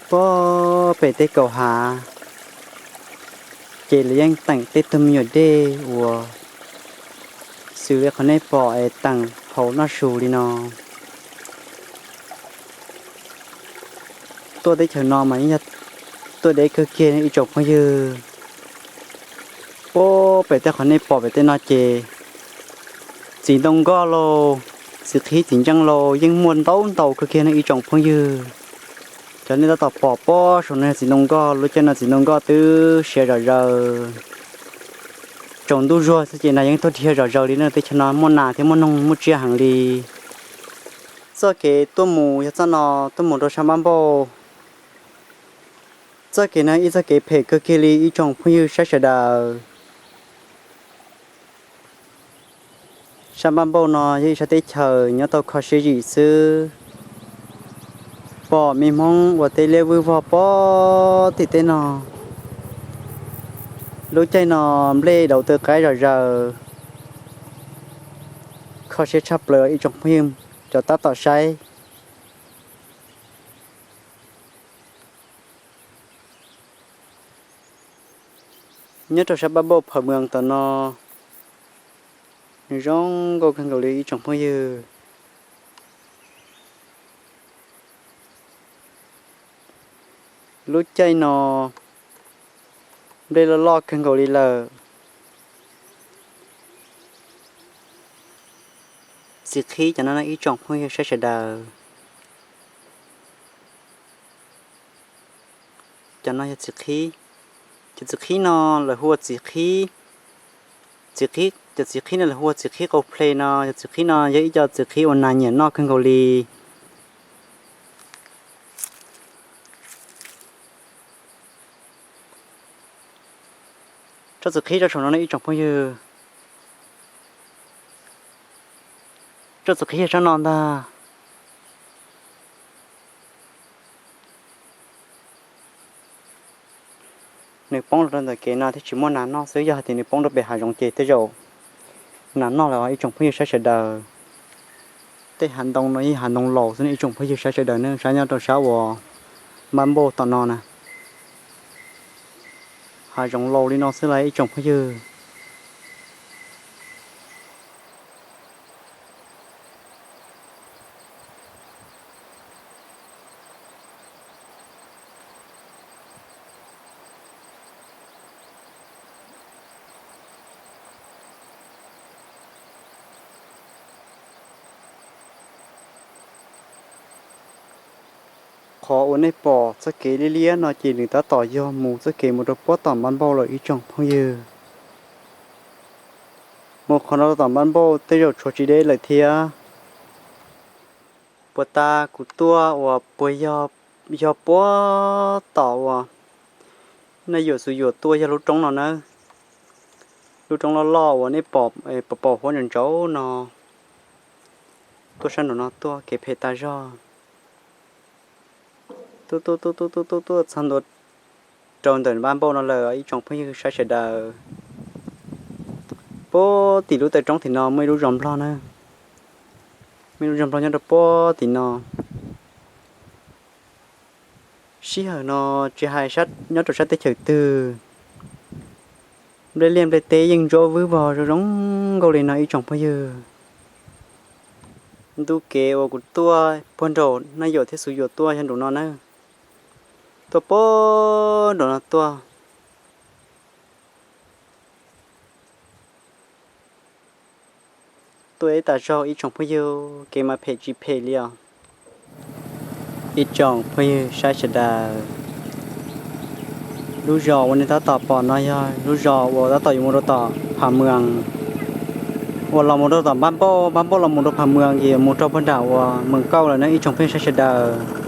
Puag pem tej kaum hav, ces lawv yeej teem tej tug me nyuam dej uas xws li qhov nej pom es teem hauv noj su li no. Tuaj teb chaws no mas yeej yog tuaj deb kawg kiag ib tsoom phooj ywg. Puag pem tej qhov nej pom pem tej no ces txiv ntoo nkoj lauj, txiv qhib txiv ntseej lauj yeej muaj ntau ntau kawg kiag no ib tsoom phooj ywg. Cov nej tab tom pom puag saum no yog txiv ntoo nkoj, lub caij no txiv ntoo nkoj twb siav zom zaws. Tsaus ntuj zuag xwb ces nas yeej tuaj dhia zom zaws li no, teb chaws no muaj nas thiab muaj noog muaj tsiaj heev li. Txoj kev tuaj mus yog txoj no, tuaj mus rau sab npab npauj. Txoj kev no ib txoj kev phem kawg kiag li ib tsoom phooj ywg saib sawv daws. Sab npab npauj no yog ib sab teb chaws nyob tau kho siab zim xwb. Pom me Hmoob ua teb liab vwj vog puag tim teb no. Lub caij no nplej dauv taw qaib zom zaws, kho siab tshaj plaws ib tsoom phooj ywg cov tab tom saib. Nyob rau sab npab npauj Phav Mws tom no, nws zoo nkauj kawg nkaus li ib tsoom phooj ywg. Lub caij no nplej loj loj kawg nkaus li lawm. Txiv qhib cov no ib tsoom phooj ywg saib sawv daws. Cov no yog txiv qhib. Cov txiv qhib no lawv hu ua txiv qhib, txiv qhib, cov txiv qhib no lawv hu ua txiv qhib qau ple no, cov txiv qhib no yog ib co txiv qhib uas nas nyiam noj kawg nkaus li. Tsob txiv qhib rau saum no no ib tsoom phooj ywg. Tsob txiv qhib yog tsob no ntag. Nws poob rau ntawm kev no thiaj tsis muaj nas noj xwb, yog hais tias nws poob rau pem hav zoov ces tej zaum nas noj lawm os ib tsoom phooj ywg saib sawv daws. Tej hav ntoo no ib hav ntoo laus xwb ne ib tsoom phooj ywg saib sawv daws ne, saib nyob rau sab uas npab npauj tom no na. Hav zoov laus li no xwb las ib tsoom phooj ywg. Qhov uas nej pom txoj kev liab liab no ces nws tab tom yog mus txoj kev mus rau puag tom npab npauj lawm ib tsoom phooj ywg. Mus qhov no rau tom npab npauj tej zaum tshuav tsis deb lawm thiab. Puag ta kuv tuaj uas puag yog, yog puag tom uas Naj Yuam Xus Yuam tuaj yog lub roob no nawb. Lub roob loj loj uas nej pom, pom huab ntsaus ntsaus no. Tuaj sab nraum no tuaj kev phem tas zog. Tuaj tuaj tuaj tuaj tuaj tuaj tuaj txog ntua rau ntawm npab npauj no lawm ib tsoom phooj ywg saib sawv daws. Puag tim lub taw roob tim no muaj ib lub zos nplog na. Muaj ib lub zos nplog nyob rau puag tim no. Sij hawm no tsis hais nyob rau sab teb chaws twg, nplej liaj nplej teb yeej ntsuab vwb vog zoo zoo nkauj li no ib tsoom phooj ywg. Ntu kev uas kuv tuaj puag nraum Naj Yuam thiab Xus Yuam tuaj yog nraum no na. Tuaj puag nraum no tuaj. Tuaj ib tas zog ib tsoom phooj ywg, kev mas phem tsis phem li os. Ib tsoom phooj ywg saib sawv daws, lub zos uas nej tab tom pom no yog lub zos uas tab tom yuav mus rau tom Pham Mws, uas los mus rau tom Npab Npauj, Npab Npauj los mus rau Pham Mws ces yuav mus rau puag nram uas Mws Kauj lawm na ib tsoom phooj ywg saib sawv daws.